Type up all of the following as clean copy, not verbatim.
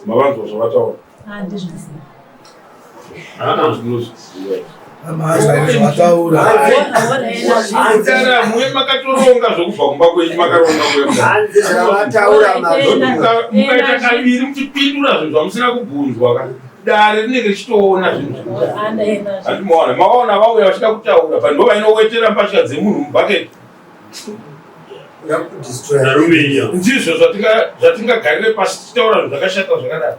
Mavanzwa zvavataura? Handizvizivi. Zvinozviziva. Mudara muye makatoronga zvokubva kumba kwenyu, makaronga kuenda mukaita kaviri muchipindura zvinhu zvamusina kubvunzwa ka, dare rinenge richitoona zvinhu. Handimaona maona vauya vachida kutaura pa ndo vainowetera mbatya dzemunhu mubhaketi. Ndizvo zvatingagarire pasi tichitaura zvinhu zvakashata zvakadaro?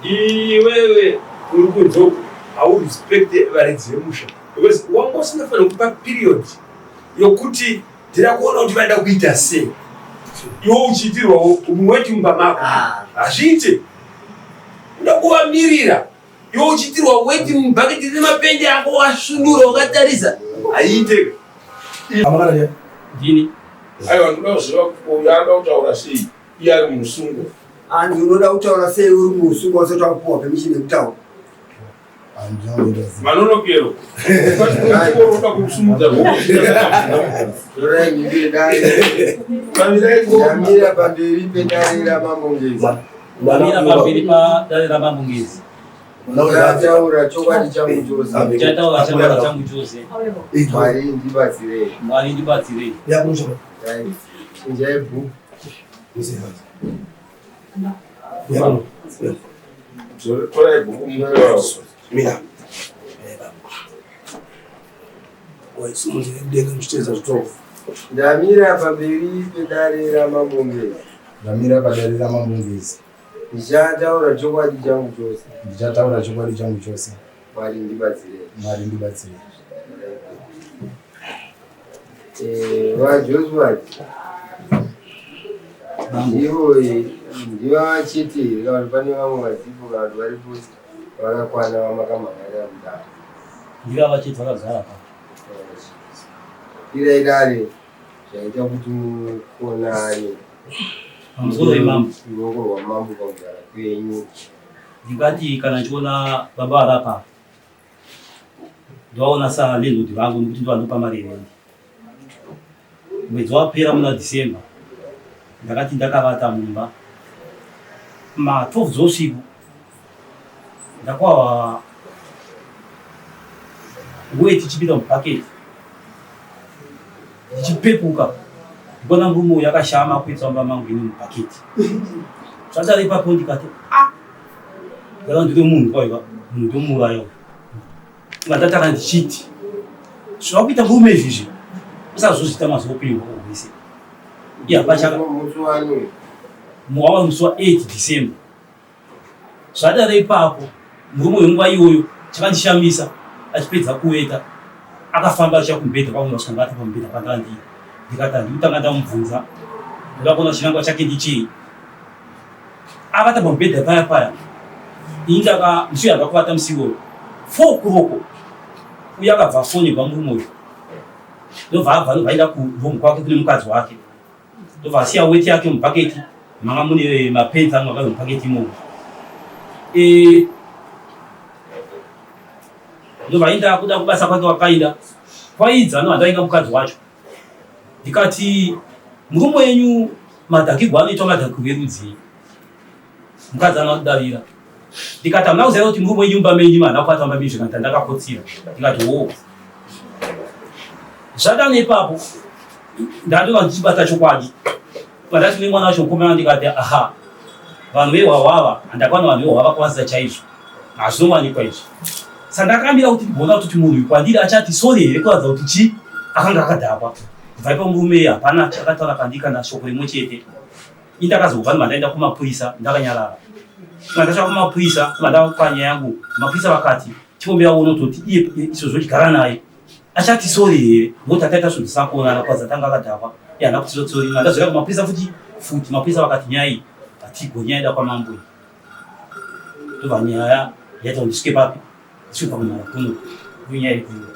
Iwewe uri kunzoku, haurespecte varidzi vemusha because wanga usingafanira kupa period yokuti ndira kuona kuti vaida kuita sei. Iwe uchiitirwawo umwe weti mumba mako, hazviite. Uda kuvamirira, iwe uchiitirwa weti mubhaketi rine ako, wasvunura wakatarisa, haiite. Ndini. Aiwa, ndoda kuziva kuti uyu arikuda kutaura sei iye ari mumusungwa. Hanzi unoda kutaura sei uri muusungwa usati wapuwa permission yekutaura? Manonokero uda kusumudza. Torai mhindure dare. Ndamira pamberi pedare raMambo Ngezi. Ndamira pamberi padare raMambo Ngezi. Ndataura chokwadi changu chose. Ndichataura chokwadi changu chose. Mwari ndibatsirei. Mwari ndibatsirei. Chinjai bhuku. Torai bhuku mupewa. Mira. Waisimudzira muchiteedza zvitoro. Ndamira pamberi pedare raMambo Ngezi. Ndamira padare raMambo Ngezi. Ndichataura chokwadi changu chose. Ndichataura chokwadi changu chose. Mwari ndibatsirei. Mwari ndibatsirei. VaJoshua ndivo ndiva chete here, kana kuti pane vamwe vadzipo, kana kuti varipo vakakwana vamakamhan'arira kudaro? Ndivava chete vakagara pa. Pirai dare zvaita kuti mukonane. Pamusoro imambo. Ruoko rwamambo pakugara kwenyu. Ndingati kana ndichiona baba varapa, ndovaona salandlord vangu nekuti ndovandopa mari yerendi. Mwedzi wapera muna December, ndakati ndakavata mumba ma12 dzousiku, ndakwawa weti ichipinda mubhaketi. Ndichipepuka, ndikuona murume uyu akashama kuitsa mumba mangu ini mubhaketi. Zvadaro ipapo ndikati, "A, ndaka ndiri munhu kwaiva munhu, ndomuuraya uyu." Ndatanga ndichiti zvava kuita murume izvizvi usazozviita mazuva upenyu hwako hwese. Iye hapachaka. Musi wani? Wava musi wa8 December. Zvadaro ipapo murume wenguva iyoyo, chakandishamisa, achipedza kuveta akafamba achiya kumubhedha kwangu, ndasvika ndakati pamubhedha pandanga ndiri, ndikati handikutanga ndamubvunza, ndoda kuona chinangwa chake ndichei. Akata pamubhedha paya paya, ini ndaka musi uyu handakuvata musi iwoyo 4 o'clock uye akabva afonegwa murume uyu, ndobva abva, ndobva aenda kuroom kwake kune mukadzi wake, ndobva asiya weti yake mubhaketi manga mune mapenzi angu akari mubhaketi imomo. Ndobva aenda kuda kubasa kwake, wakaenda kwaidza no handainga mukadzi wacho. Ndikati, "Murume wenyu madhakirwo anoitwa madhakirwo erudzii?" Mukadzi anodavira. Ndikati, "Hamuna kuziva kuti murume wenyu mumba menyu haana kubata mumba menyu?" Zvikanzi, "Ndakakotsira." Ndikati, "Wo." Zvadano ipapo ndandova ndichibata chokwadi pandati nemwana wacho mukomana, ndikati, "Aha, vanhu vehwahwava handakwana, vanhu vehwahwa vakwanisa chaizvo, hazvinowanikwa izvi." Saka ndakambira kuti ndigoona kuti munhu uyu kwandiri achati sorry here, kuratidza kuti chi akanga akadhakwa. Kubva ipo murume hapana chakataura pandiri kana shoko rimwe chete. Ini ndakazobva, ndobva ndaenda kumapurisa ndakanyarara. Ndasvika kumapurisa, ndobva ndapa nyaya yangu. Mapurisa vakati, "Chimbomira uone kutoti iye izvozvo chigara naye achati sorry here, nokuti ataita zvinhu zvisina kuonana kwanza tanga akadhakwa, iye haana kuti sorry." Ndadzoka kumapurisa futi futi, mapurisa vakati, "Nyaya iyi hatigoni, nyaya ida kwamambo iyi." Ndobva nyaya yaita kuti ndisvike papi, ndisvike pakumhara kuno, uye nyaya iri kuno.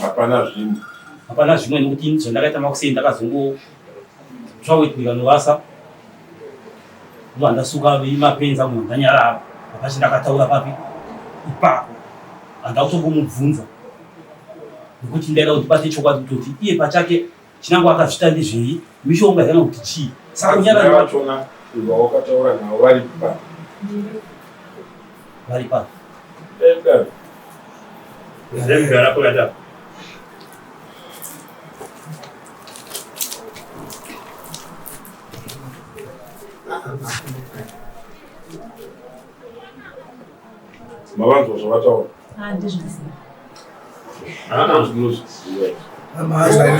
Hapana zvimwe? Hapana zvimwe, nekuti zvandakaita makuseni, ndakazongotsva weti ndikanovasa, ndobva ndasuka mapenzi angu, ndanyarara. Hapana ndakataura papi ipapo, handa kutombomubvunza nekuti ndaida kuti bate chokwadi kutoti iye pachake. Chinangwa akazvita ndezvei? Mishonga kana kuti chii? Saka kunyara vachona vawakataura navo vari pa. Vari pa. Enda. Ndemugara pakati apa. Mavanzwa zvavataura? Handizvizivi.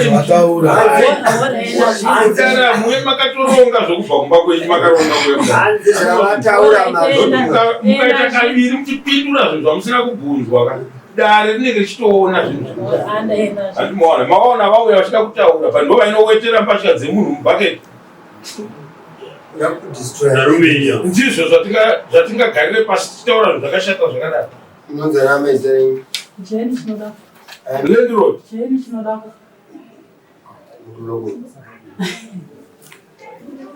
Zvataura muye makatoronga zvokubva kumba kwenyu makaronga kuyamukaita kaviri muchipindura zvinhu zvamusina kubvunzwa ka dare rinenge richitoona zvinhu zvandimoona maona vauya vachida kutaura but ndo vainowetera mbatya dzemunhu mubhaketi ndizvo zvatingagarire pasi tichitaura zvinhu zvakashata zvakadaro. Landlord.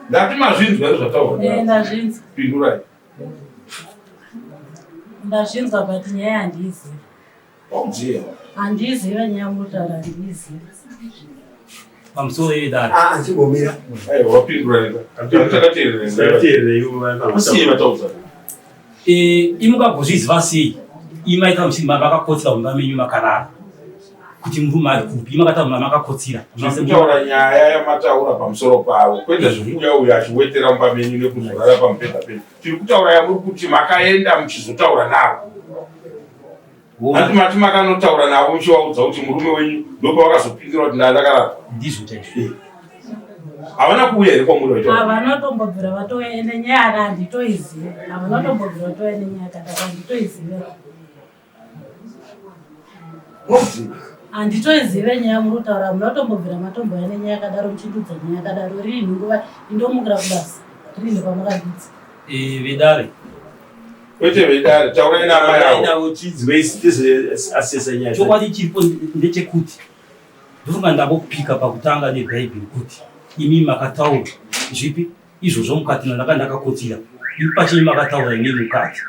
Ndati mazvinzwa here zvataura? Eh, ndazvinzwa. Pindurai. Ndazvinzwa but nyaya handiizivi. Wakudziva. Handiizive nyaya mutaura handiizive. Pamusoro yedare. Ah, chimbomira. Aiwa wapindura enda. Takateerera. Takateerera. Usiye vataudza. Eh, imukagozviziva sei? Imaita muchiti makakotsira mumba menyu makarara. Kuti murume ari kupi? Imakata mumba makakotsira. Kutaura nyaya yamataura pamusoro pavo kwete zvekuuya uyo achiwetera mumba menyu nekuzorara pamubhedha penyu. Tiri kutaura yamuri kuti makaenda muchizotaura navo. Hanti mati makanotaura navo muchivaudza kuti murume wenyu ndopavakazopindura kuti ndakarara. Ndizvo chaizvo. Havana kuuya here kwamuri vaitaura? Havana kutombobvira vatouya ende nyaya yaka handitoizive. Havana kutombobvira vatouya nenyaya yakadaro handitoizive. Handitoizive nyaya muri kutaura hamuna kutombobvira matombouya nenyaya yakadaro muchindudza nyaya yakadaro rini nguva indomukira kubasa rini pamakandudza. Eh, vedare. Kwete vedare, taurai naamai avo. Chokwadi chiripo ndechekuti ndofunga ndambopika pakutanga nebhaibheri kuti imi makataura zvipi izvozvo mukati ndanga ndakakotsira imi pachenyu makataura imi mukati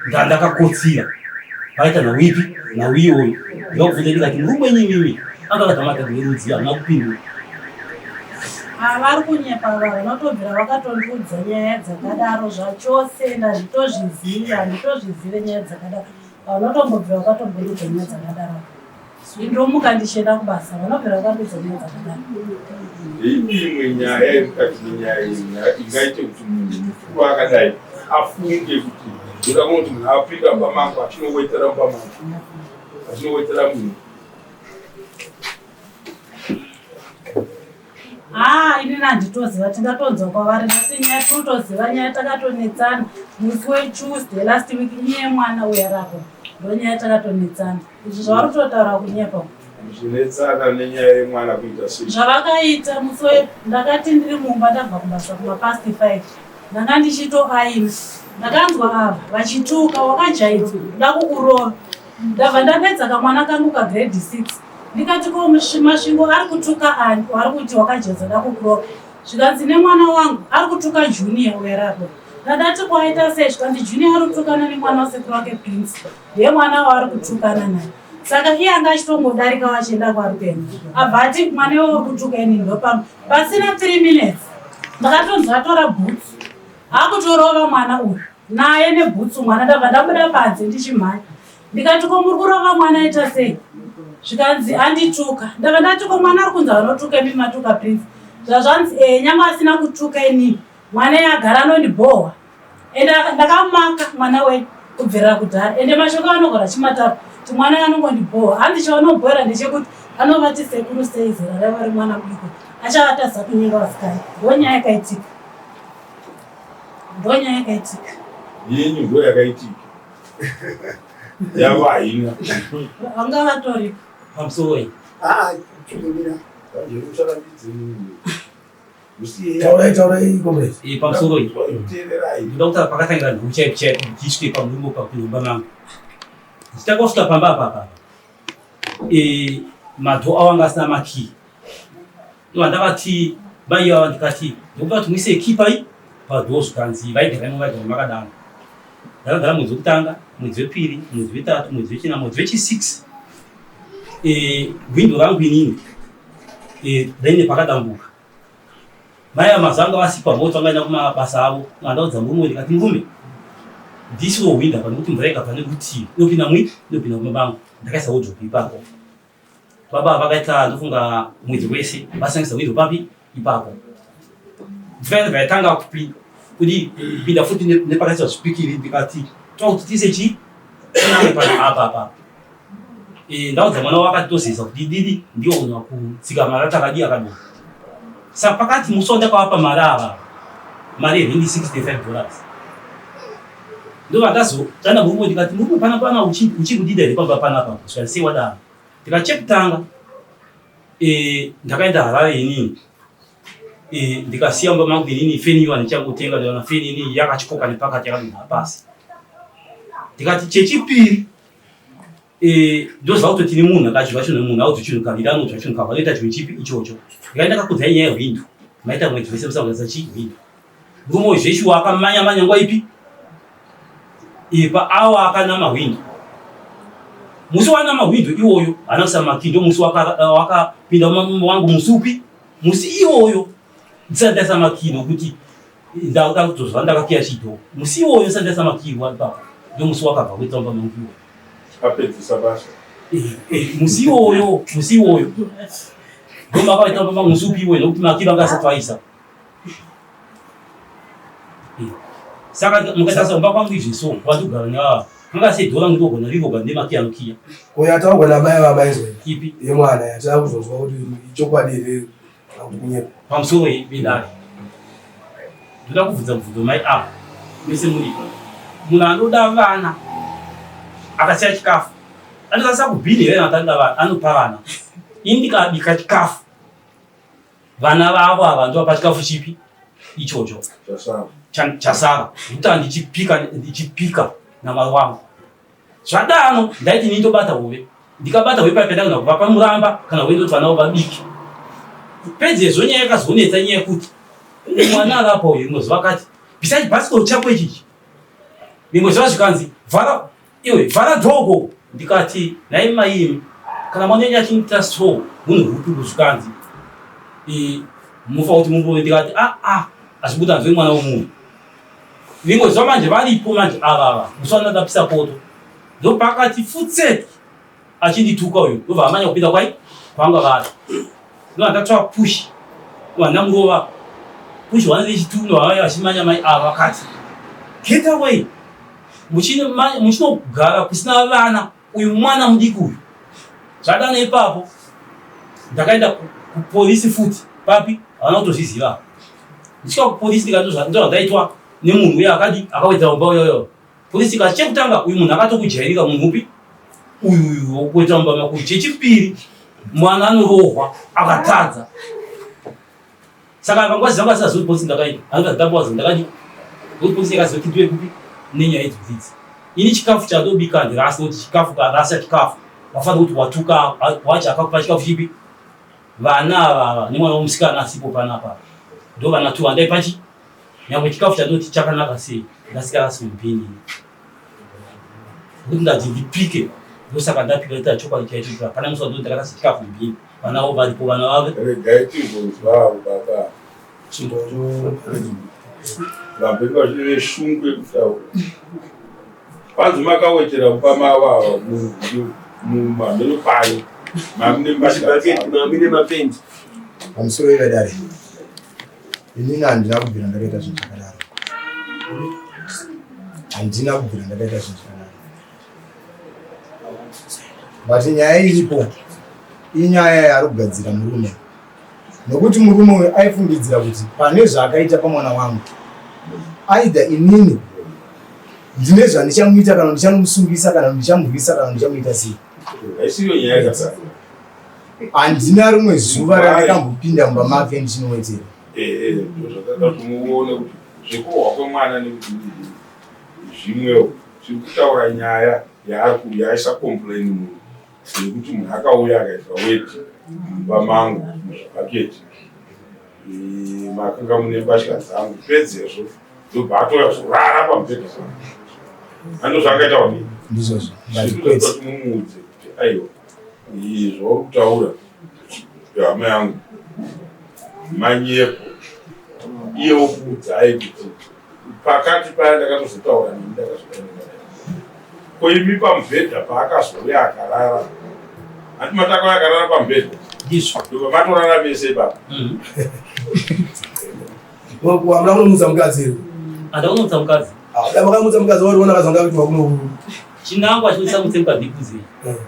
ndandakakotsira paita nhau ipi nhau iyoyo ndakubvunza ndikati murume wenyu imimi anga akadamata rwerudzi hamuna kupindura. Ah, vari kunyepa ava vanotobvira vakatondiudza nyaya dzakadaro zvachose and handitozvizivi handitozvizive nyaya dzakadaro vanotombobvira vakatombondiudza nyaya dzakadaro indomuka ndichienda kubasa vanobvira vakandiudza nyaya dzakadaro. Ndeipi imwe nyaya iri mukati menyaya iyi ingaite kuti munhu mukuru akadai afunge kuti ndoda kunoti munhu apinda mumba mangu achinowetera mumba mangu achinowetera munhu Haa inini handitoziva tingatonzwa kwavari nekuti nyaya tinotoziva nyaya takatonetsana musi wetuesday last week inyaya yemwana uya rako ndonyaya takatonetsana izvi zvavari kutotaura kunyepa Muchinetsana nenyaya yemwana kuita sei? Zvavakaita musi we ndakati ndiri mumba ndabva kubasa kuma past 5 ndanga ndichitoaina ndakanzwa ava vachituka wakajaidzwa ndoda kukurova ndabva ndapedza kamwana kangu kagrade 6 ndikati ko masvingo ari kutuka ani ari kuti wakajaidzwa ndoda kukurova zvikanzi nemwana wangu ari kutuka junior uya rapo ndadati kwaita sei zvikanzi junior ari kutukana nemwana wasekuru wake prince ndiye mwana waari kutukana naye saka iye anga achitongodarika wachienda kwaari kuenda abva ati mwana iwe uri kutuka ini ndopano pasina 3 minutes ndakatonzi atora bhutsu akutorova mwana uyu naye nebhutsu mwana ndabva ndabuda panze ndichimhanya ndikati ko muri kurova mwana aita sei zvikanzi andituka ndabva ndati ko mwana ari kunzi anotuka imi matuka prince zvazvanzi ee nyange asina kutuka inini mwana iye agara anondibhohwa ende ndakamaka mwana wenyu kubvirira kudhara ende mashoko anogara achimatapa kuti mwana anongondibhohwa hanzi chavanobhoera ndechekuti anovati sekuru sei zera raiva rimwana mudiko achavatadza kunyenga vasikana ndonyaya yakaitika ndonyaya yakaitika yenyu ndo yakaitika yavo haina vanga vatoripo pamusoro Ah, chimbomira. Taurai, taurai, comrade. Eh, pamusoro iyi. Teererai. Ndoda kutaura pakatangira nhau chaipo chaipo ndisvike pamurume pakunyumba mangu. Ndichitanga kusvika pamba apa apa. Eh, madho awo anga asina makii. Ndobva ndavati mai ivava ndikati ndokuda kuti muise key pai padhoo zvikanzi vaigara imo vaigara makadaro. Ndakagara mwedzi wekutanga, mwedzi wepiri, mwedzi wetatu, mwedzi wechina, mwedzi wechi 6. Eh, window rangu inini. Then pakadambuka mai amazanga vasipa vote vangaenda kumabasa avo. Andaudza murume ndikati, murume, ndisiwo hwinda pane kuti mvura ikabva nerutivi inopinda mwi inopinda kumabango. Ndakaisa wardrobe ipapo. Baba vakaita, ndofunga mwedzi wese vasangisa window papi ipapo. Mvura inobva yatanga kupinda kudi kupinda futi nepakaiswa zvipikiri. Ndikati toda kuti tiise chii tiname pano apa apa. Ndaudza mwana wakati tozeza kuti didi ndiyo unwa kutsika mari atakadi akadonha. Saka pakati musi wandakavapa mari ava, mari yerendi $65, ndobva ndazotanda murume ndikati, murume, pana pana uchiri kudida here pamba panapa? Zvikati, sei wadaro? Ndikati, chekutanga, ndakaenda Harare inini, ndikasiya mumba mangu inini feni iyo handichangotenga. Ndikaona feni inini yakatyoka nepakati, yakadonha pasi. Ndikati, chechipiri, ndoziva kutoti ni munhu akadyiwa chinhu, munhu auti chinhu kaviri anodya chinhu kaviri, anoita chinhu chipi ichocho. Ndikaenda ndakakudzai nyaya yehwindo, maita mwedzi wese musakuratidza chii hwindo. Murume uyu zveshuwa akamanya manya nguva ipi ipa awa akanama hwindo. Musi wanama hwindo iwoyo haana kuisa makii, ndo musi wakapinda wangu musi upi, musi iwoyo ndisati ndaisa makii, nokuti ndakuda kutozva ndakakiya chidhoo. Musi iwoyo ndisati ndaisa makii ipapo, ndo musi wakabva kuita mumba mangu iwoyo. Apedzisa basa. Musi iwoyo, musi iwoyo ndo makaita mumba mangu musi upi iwoyo, nokuti makii vanga asati vaisa. Saka mukatarisa kumba kwangu izvi, so kwandikugara neava anga sei, dhora ndogona riroga nemakiya anokiya. Ko yataurwa namai vamaizwa Ipi? Yemwana yataa kuzonzwa kuti ichokwadi here kana kuti kunyepa. Pamusoro pedare, ndoda kubvunza mubvunzo mai ava mese muripo. Munhu anoda vana akasiya chikafu anokwanisa kubhini here? Kana anoda vana anopa vana. Ini ndikabika chikafu, vana vavo ava ndovapa chikafu chipi ichocho? Chasara. Chasara nekuti handichipika, ndichipika namwari wangu. Zvadano ndaiti ini ndobata hove, ndikabata hove paipa ndagona kuvapa muramba kana hove, ndoti vana vavo vabike. Pedzezvo nyaya yakazonetsa, inyaya yekuti mwana arapa uyu rimwe zuva akati, bvisai bhasikoro chako ichichi. Rimwe zuva zvikanzi, vhara iwe, vhara dhogo. Ndikati, nhai maimi, kana mwana wenyu achimuita so munhu hupi? Zvikanzi, mufa kuti murove. Ndikati, aa, azvibuda nzwe mwana wemunhu. Rimwe zuva manje varipo manje ava ava musi wandakapisa poto, ndopakati futseki achindituka uyu, ndobva amanya kupinda kwai kwanga vari. Ndobva ndatora push, ndobva ndamurova push wane nechitu. Ndobva vachimanya mai ava vakati, get away, muchinogara kusina vana, uyu mwana mudiki uyu. Zvadana ipapo ndakaenda kupolisi futi papi, havana kutozviziva. Ndisvika kupolisi ndikati, ndaitwa nemunhu uyo akadi akawedzera mumba uyoyo. Polisi ikati, chekutanga, uyu munhu akatokujairika. Munhu upi uyu? Uyu wokuwedzera mumba makuru. Chechipiri, mwana anorohwa akatadza. Saka panguva zvangu asingazivi kuti polisi ndakaita anoita ndambowaza ndakadi kuti polisi yakaziva kuti ndiwe kupi nenyaya idzodzidzi. Ini chikafu chandobika handirasi, nokuti chikafu karasa chikafu wafanira kuti watuka wacho akakupa chikafu chipi. Vana ava ava nemwana wemusikana asipo panapa ndo vana tu vandaipa chi nyangwe chikafu chandoti chakanaka sei, ndasikarasi mubhini nokuti ndati ndipike, ndosaka ndapika. Ita chokwadi chaicho, hapana musi wandoti ndakarasa chikafu mubhini, vana vo varipo, vana vave. Regai timbonzwawo baba vambe vachine shungu yekutaura. Kwanzi makawetera kupa mava mumamheno payo mamune machibhaketi, mamine mapendi. Pamusoro yedare, inini handina kubvira ndakaita zvinhu zvakadaro, handina kubvira ndakaita zvinhu zvakadaro. But nyaya iripo inyaya yaari kugadzira murume, nokuti murume uyu aifungidzira kuti pane zvaakaita pamwana wangu, aidha inini ndine zvandichamuita, kana ndichanomusungisa, kana ndichamurwisa, kana ndichamuita sei. Haisiyo nyaya yakadaro. Handina rimwe zuva randakambopinda mumba make ndichinowetera. Ehe, ndozvakada kuti muone kuti zvekuhwa kwemwana nekuti zvimwewo tiri kutaura nyaya yaari yaisa complain munhu yekuti munhu akauya akaita weti mumba mangu muzvibhaketi makanga mune mbatya dzangu, pedzezvo ndobva atora zorara pamubhedha pangu. Ando zvaakaita wadii? Ndizvozvo, but kwete. Mumuudze kuti aiwa, zvauri kutaura hama yangu. Manyepo. Iye wokuudzai kuti pakati paya ndakatozotaura nemi ndakazodai. Ko imi pamubhedha paakazouya akarara. Hanti matakauya akarara pamubhedha? Ndizvo. Ndobva matorara mese ipapo. Wamuna kunomutsa mukadzi here? Andakunomutsa mukadzi. Ah, dai makamutsa mukadzi wari ona kazanga kuti wakuno. Chinangwa chinoisa mutse mukadzi kuzei.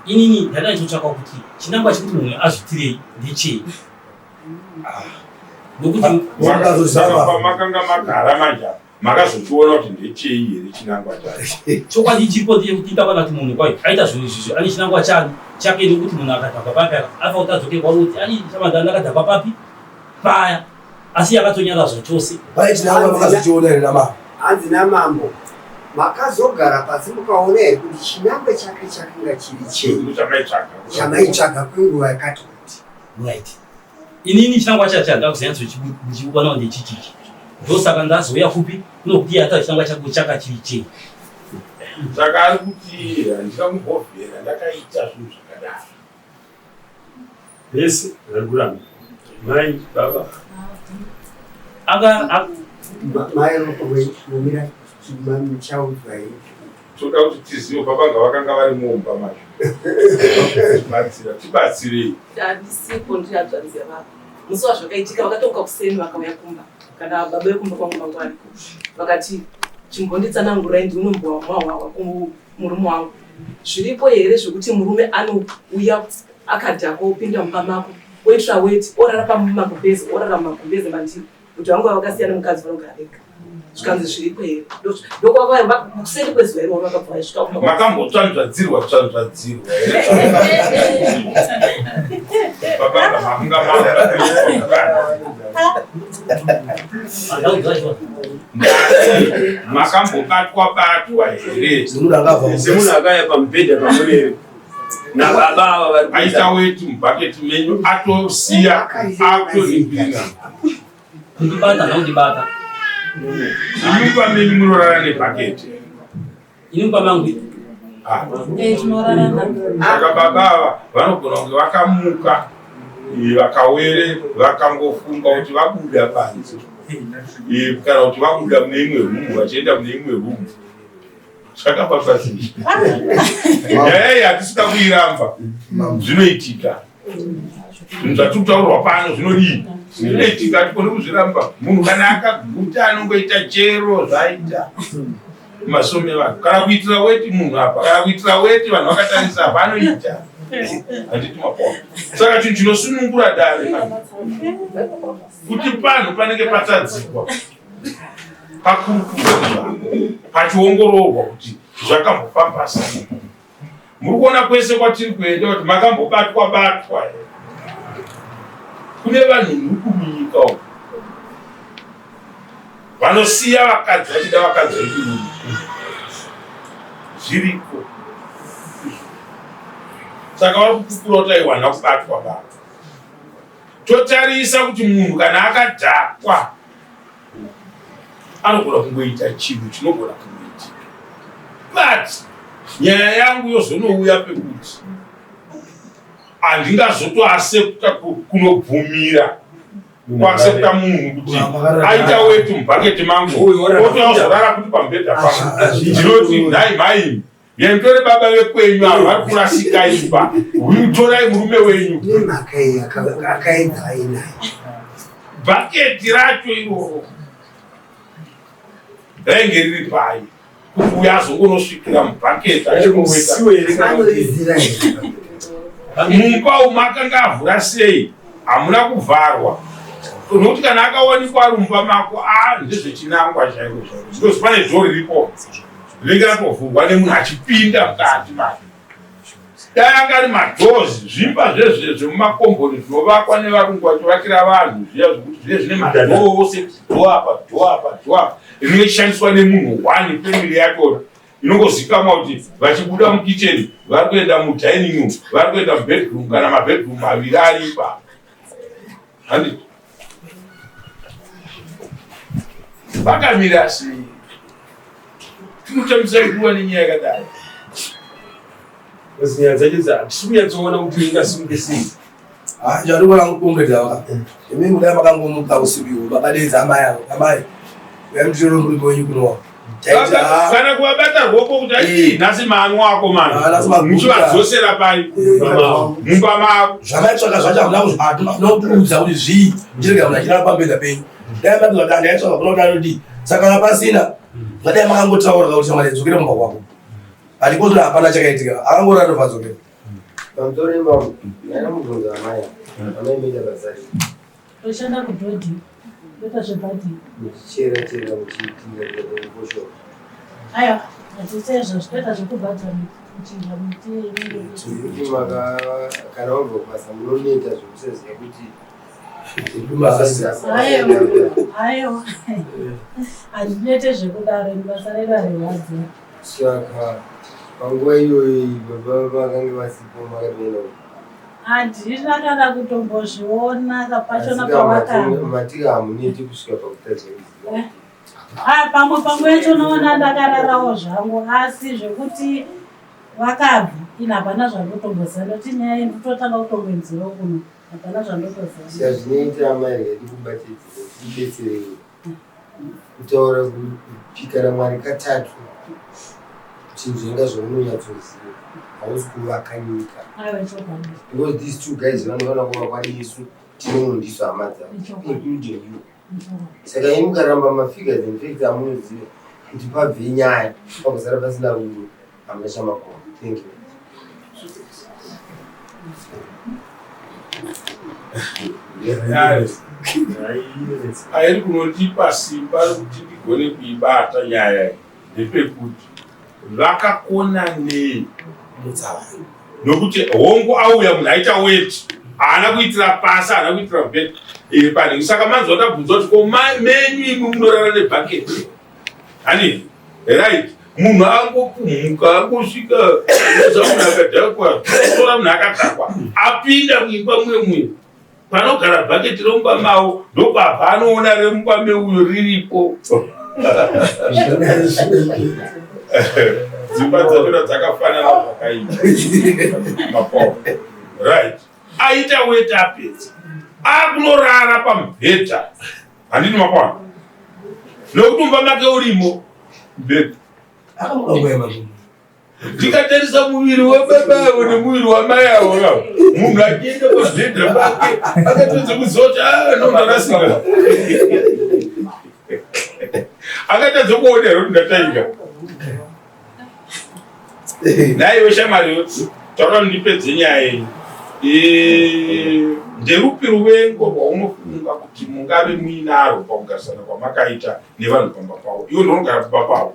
Inini ndanga ndichitsvaka kuti chinangwa chekuti munhu azvitirei ndechei. Nokuti Saka pamakanga magara manje apa makazochiona kuti ndechei here chinangwa chacho. Chokwadi chiripo ndechekuti ndakaona kuti munhu kwayo aita zvinhu izvizvi ane chinangwa chani chake nekuti munhu akadhakwa papi aka afa kuti adzoke kwauri kuti ani shamanda ndakadhakwa papi paya asi yakatonyara zvachose. Pane chinangwa makazochiona here namambo? Hanzi namambo makazogara pasi mukaona here kuti chinangwa chake chakanga chiri chei chamaitsvaga chamaitsvaga kwenguva yakati kuti. Right. Inini chinangwa chacho handakuzonyatsochiwana ndechichichi. Ndosaka ndazouya kupi kunokuti iye ataura chinangwa chako chaka chiri chei. Saka ari kuti handina kumbovhera ndakaita zvinhu zvakadaro. Vese vari kuramba. Mai, baba. Aka Mai mumira muchaudzwa here? Toda kuti tizive baba ngavakanga vari mumba macho. Tibatsira, tibatsirei. Handisipo ndiri hanzvadzi yababa. Musi wazvakaitika vakatomuka kuseni vakauya kumba kana baba vekumba kwangu vangu variko. Vakati chimbonditsanangurai ndiunombwa hwahwa kumurume wangu. Zviripo here zvekuti murume anouya akadhakwa opinda mumba mako oitira weti orara pamagumbeze orara mumagumbeze mandiri kuti vangu vakasiyana mukadzi vanogara vega. Zvikanzi zviripo here? Ndokwavaya kuseni kwezuva iroro vakabva vaisvika kumba. Makambotsvanzvadzirwa tsvanzvadzirwa here? Baba makanga makambobatwa batwa here? Semunhu akauya pamubhedha pamurere nababa ava vari kuita. Aita weti mubhaketi menyu atosiya atonimbira. Kundibata nakundibata. Imi pamenyu munorara nebhaketi. Ini mumba mangu. Ah. Eh, tinorara navo. Saka baba ava vanogona kunge vakamuka vakawere vakangofunga kuti vabuda panze kana kuti vabuda mune imwe rumu vachienda mune imwe rumu. Zvakafamba sei? Nyaya iyi hatisi kuda kuiramba. Zvinoitika. Zvinhu zvatiri kutaurirwa pano zvinodii? Zvinoitika, hatikoni kuzviramba. Munhu kana akaguta anongoita chero zvaita. Masomi evanhu. Kana kuitira weti munhu apa, kana kuitira weti vanhu vakatarisa apa anoita. Handiti mapona. Saka chinhu chinosunungura dare kuti panhu panenge patadzikwa pakurukurwa pachiongororwa kuti zvakambofamba sei. Muri kuona kwese kwatiri kuenda kuti makambobatwa batwa here? Kune vanhu nhuku munyika umu vanosiya vakadzi vachida vakadzi vechirume. Zviriko. Saka vari kupupura kuti aiwa handina kubatwa batwa. Totarisa kuti munhu kana akadhakwa anogona kungoita chinhu chinogona kungoitika. But nyaya yangu yozonouya pekuti handingazotoasepta kunobvumira kuasepta munhu kuti aita weti mubhaketi mangu otozorara kuti pamubhedha pangu. Ndinoti nhai mhaimi, yemutore baba vekwenyu ava vari kurasika imba, torai murume wenyu. Nemhaka iyi akaedza ainayo. Bhaketi racho iroro rainge riri pai kuti uyo azongonosvikira mubhaketi achingoweta. Anorizira here? Mumba umu akanga avhura sei? Hamuna kuvharwa. Nokuti kana akawanikwa ari mumba mako, ndezvechinangwa chaiko chaiko. Because pane dhoo riripo rinenge ratovhurwa nemunhu achipinda mukati make. Dai anga ari madhozi, zvimba zvezve zvemumakomboni zvinovakwa nevarungu vachivakira vanhu zviya zvekuti zviye zvine madhoo ose, dhoo apa, dhoo apa, dhoo apa, rinenge richishandiswa nemunhu one, family yachona inongozikamwa kuti vachibuda mukicheni vari kuenda mudining room, vari kuenda mubedroom kana mabedroom maviri ari ipapo. Handiti vakamira sei? Tinotambisa nguva nenyaya yakadai. Nyaya dzacho hatisi kunyatsoona kuti ingasimuke sei. Ah, chandikuona kungedza vaka. Imi mudai makangomuka usiku iwo makadeedza amai avo. Amai. Uyai mutore murume wenyu kunowa. Taiti ah. Kana kuvabata ruoko kuti ai nhasi maanwa akomana. Ah, nhasi maguta. Muchivadzosera pai mumba mavo. Zvamaitsvaka zvacho hamuna hamuna kutiudza kuti zvii. Chirega munhu achirara pambedha penyu. Dai mati zvati andaitsvaka kuna kuti anodii. Saka kana pasina zvadai makangotaura kuti shamwari dzokera mumba kwako. Handikozi hapana chakaitika. Akangorara ndobva adzokera. Pamusoro imamo, ndakamubvunza amai, amai moita basa rei? Ndoshanda kudhodhi, ndoita zvebhadhi. Muchichera chera muchiitinga kufoshoro. Aiwa, hatiite izvozvo, toita zvekubhadha miti, kuchinja miti inenge Kuti maka kana wabva kubasa munoneta zvekusaziva kuti Aiwa, aiwa. Handinete zvekudaro, ini basa redu harirwadzi. Saka panguva iyoyo baba vakange vasipo makatoenda kupi? Handina kana kutombozviona kapachona pavakabva. Matika hamuneti kusvika pakutadza kuziva. Eh. Ah, pamwe panguva yacho unoona ndakararawo zvangu asi zvekuti vakabva ini hapana zvandotomboziva nekuti nyaya iyi ndototanga kutongoinzirawo kuno hapana zvandotoziva. Chazvinoita amai regai tikubatidze tibetserei. Kutaura kupika naMwari katatu kuchinzvenga zvaunonyatsoziva hausi kuvaka nyika. Because these two guys vanofanira kuvakwa nesu tinomundiso hama dzavo including you. Saka imi mukaramba mafigures and facts amunoziva kuti pabve nyaya pagozara pasina rudo hamuna chamakona. Thank you. Airi kunotipa simba rekuti ndigone kuibata nyaya iyi ndepekuti vakakona nei nokuti hongu auya munhu aita weti haana kuitira pasi haana kuitira bed eh, panhingi saka manzwa ndabvunza kuti ko menyu imi munorara nebhaketi Hani right munhu angopumhuka angosvika oza munhu akadhakwa tora munhu akadhakwa apinda muimba muye muye panogara bhaketi romumba mavo ndopabva anoona remumba meuyo riripo dzimba dzachona dzakafanana zvakaita mapo right aita weti apedza akunorara pamubhedha handiti makwana nokuti mumba make urimo mubhedha ndikatarisa muviri wababa avo nemuviri wamai avo ka munhu achienda pabhedha pake akatadza kuziva kuti ah, no ndarasika akatadza kuona here kuti ndataika Nhaiwe shamwari, taura ndipedze nyaya yenyu. Eh, nderupi ruvengo rwaunofunga kuti mungave muinarwo pakugarisana kwamakaita nevanhu pamba pavo? Iwe ndonogara pamba pavo.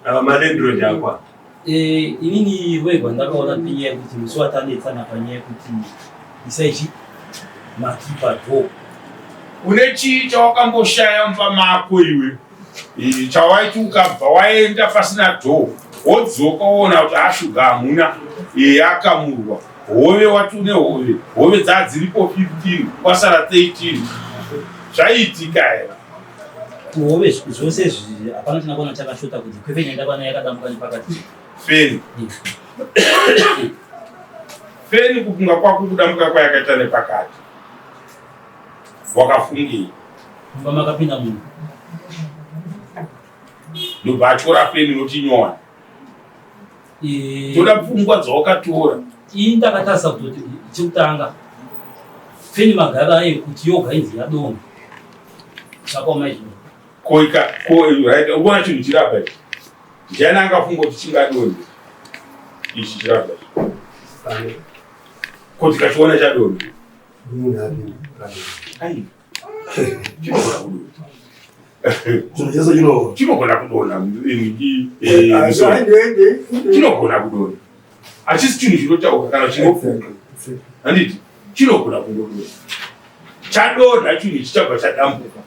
Ava malandlord akwa. Eh, inini rwego ndakaona penyaya yekuti musi watanetsana panyaya yekuti isai chi makipa door. Une chii chawakamboshaya mumba mako iwe? Chawaiti ukabva waenda pasina door wodzoka woona kuti ashuga hamuna yakamurwa hove wati une hove hove dzaa dziripo 15 kwasara 13 zvaiitika here hove zvose izvi hapana china kuona chakashota kuti kwefeni yandakwana yakadambuka nepakati feni feni kufunga kwako kudambuka kwayakaita nepakati wakafungei Mumba makapinda munhu. Ndobva atyora feni inoti nyowani. Eh, Toda pfungwa dzawakatora. Ini ndakatarisa kutoti chekutanga feni magara ayo kuti yoga inzi yadonha. Zvakaoma izvozvo. Ko ika ko right ukuona chinhu chiri apa ichi. Ndiani angafunga kuti chingadonhe? Ichi chiri apa ichi. Ko tikachiona chadonha. Chinogona kudonha chinogona kudonha hachisi chinhu chinotaura kana chinofunga handiti chinogona kungodonha chadonha chinhu ichi chabva chadambuka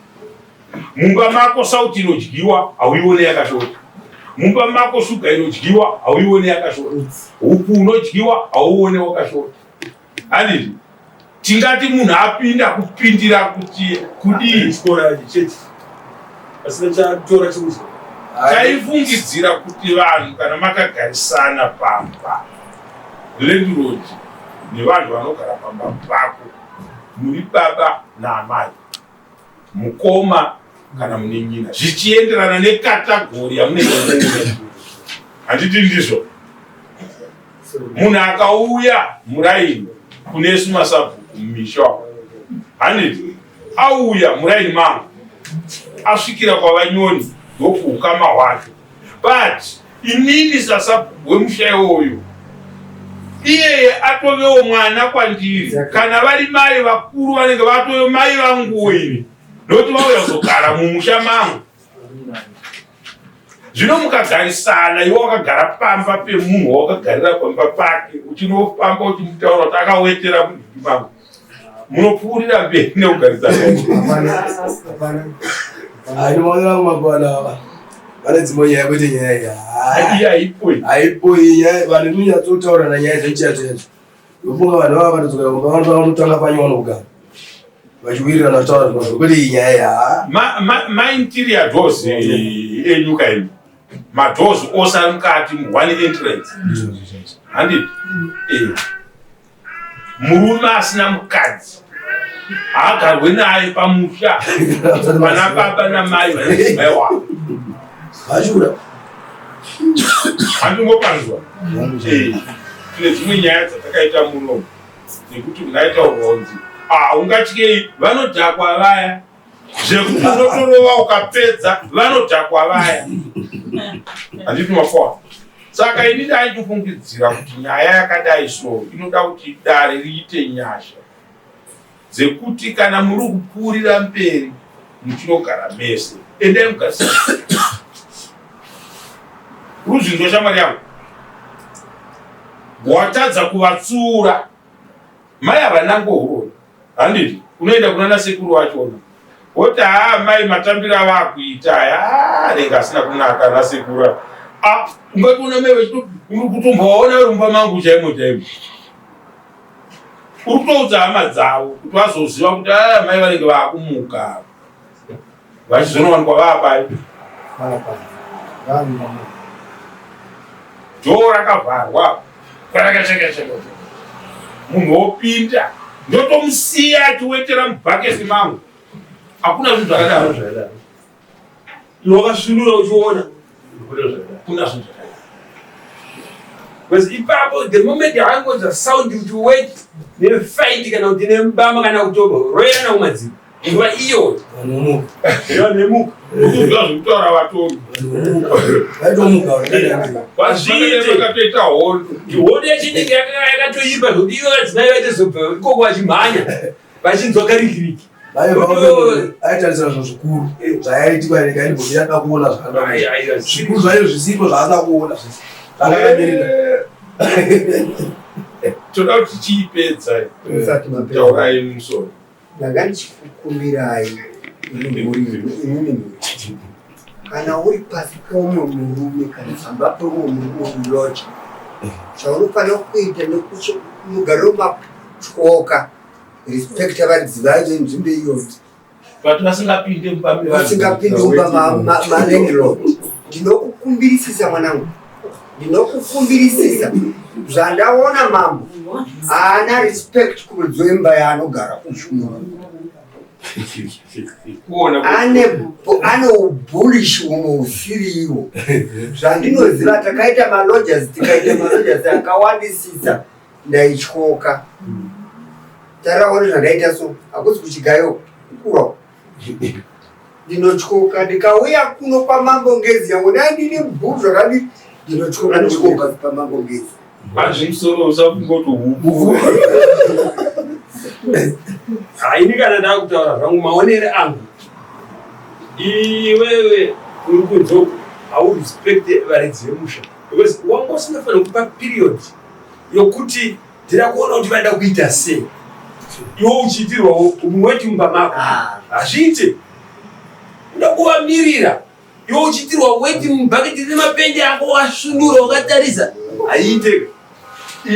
mumba mako sauti inodyiwa hauione yakashota mumba mako shuga inodyiwa hauione yakashota huku unodyiwa hauone wakashota Handiti tingati munhu apinda kupindira kuti kudii? Chikora chechi pasina chatora chekudya. Taifungidzira kuti vanhu kana makagarisana pamba, landlord nevanhu vanogara pamba pako. Muri baba naamai, mukoma kana munin'ina, zvichienderana nekatagori yamunenge muri. Handiti ndizvo? Munhu akauya muraini kunesu masabhuku mumisha handiti auya muraini mangu asvikira kwavanyoni ndokuukama hwake but inini sasabhuku wemusha iwoyo iyeye atovewo mwana kwandiri kana vari mai vakuru vanenge vatove mai vanguwo ini nokuti vauya kuzogara mumusha mangu zvino mukagarisana iwe wakagara pamba pemunhu wawakagarira pamba pake uchinofamba uchimutaura kuti akawetera mudiki mangu munopfuurira mberi nekugarisana. Ainomaona mangwana ava vane dzimwe nyaya kwete nyaya iyi. Iyi haipo iyi. Haipo iyi nyaya vanhu inonyatsotaura nanyaya dzechiyacho yacho. Ndofunga vanhu vava vatodzokera kumba vanotanga panyowani kugara vachiwirirana vachitaura zvimwe kwete iyi nyaya iyi haa. Mainterior doors enyu kaimi madoors ose ari mukati one entrance handiti Murume asina mukadzi haagarwe naye pamusha pana baba namai vane mudzimai wavo. Vashura. Handingopanzwa. Eh, tine dzimwe nyaya dzatakaita muno dzekuti unaitaurwa kunzi ah, ungatyei vanodhakwa vaya zvekuti unotorova ukapedza vanodhakwa vaya handiti mafoa saka ini ndaitofungidzira kuti nyaya yakadai so inoda kuti dare riite nyasha dzekuti kana muri kupfuurira mberi muchinogara mese endai mugarisana ruzvinzwa shamwari yangu watadza kuvatsiura mai havanango huroyi handiti unoenda kunana sekuru vachona woti haa mai matambiro avakuita aya anenge asina kunaka nasekuru a ungatoona mai uri kutombovaona vari mumba mangu chaimo chaimo uri kutoudza hama dzavo kuti vazoziva kuti aa mai vanenge vaakumuka vachizonowanikwa vaapai dhoo rakavharwa rakachekacheka munhu wopinda ndotomusiya achiwetera mubhaketi mangu hakuna zvinhu zvakadaro zvakadaro iwe wakasvinura uchiona kuna zvinhu zvakadaro because ipapo the moment yaangonzwa sound kuti wet nefight kana kuti nembama kana kutoroyana kumadziro nguva iyo vanemuka kuziva zvekutaura vatongi vazviitekatoita hondo hondo yacho inenge yakatoipa zvekuti ivo vadzimai vaitozobva ikoko vachimhanya vachinzwa karikiriki aitarisira zvinhu zvikuru zvayaitikwa rega kuona zvakanaka zvikuru zvayo zvisipo zvaasina kuona zvakamirira toda kuti chiipedza taurai musoro Ndanga ndichikukumbirai imi mhuri imimi mhuri kana uri pasi peumwe murume kana pamba peumwe murume uri loja chaunofanira kuita nekuti matyoka respecta varidzi vayo venzvimbo iyoyo but vasingapinde mumba vasingapinde mumba malandlord ndinokukumbirisisa mwanangu ndinokukumbirisisa zvandaona mambo haana respect kurudzo imba yaanogara ane ubullish humwe husiriiwo zvandinoziva takaita malodgers tikaita malodgers akawandisisa ndaityoka taraona zvandaita so hakuzi kuchigayo kukura ndinotyoka ndikauya kuno kwamambo ngezi yangu dai ndine bhuru zvakadi ndinotyoka ndotyoka pamambo ngezi Hazvimusoro usakungoti huku. Haini kana ndakutaura zvangu maonere angu. Iwewe uri kunze uku haurespecte varidzi vemusha because wanga usingafanira kupa period yokuti ndira kuona kuti vaida kuita sei iwe uchiitirwawo umwe weti mumba mako ah. hazviite uda kuvamirira iwe uchiitirwa weti mubhaketi rine mapendi ako wasvunura wakatarisa haiite.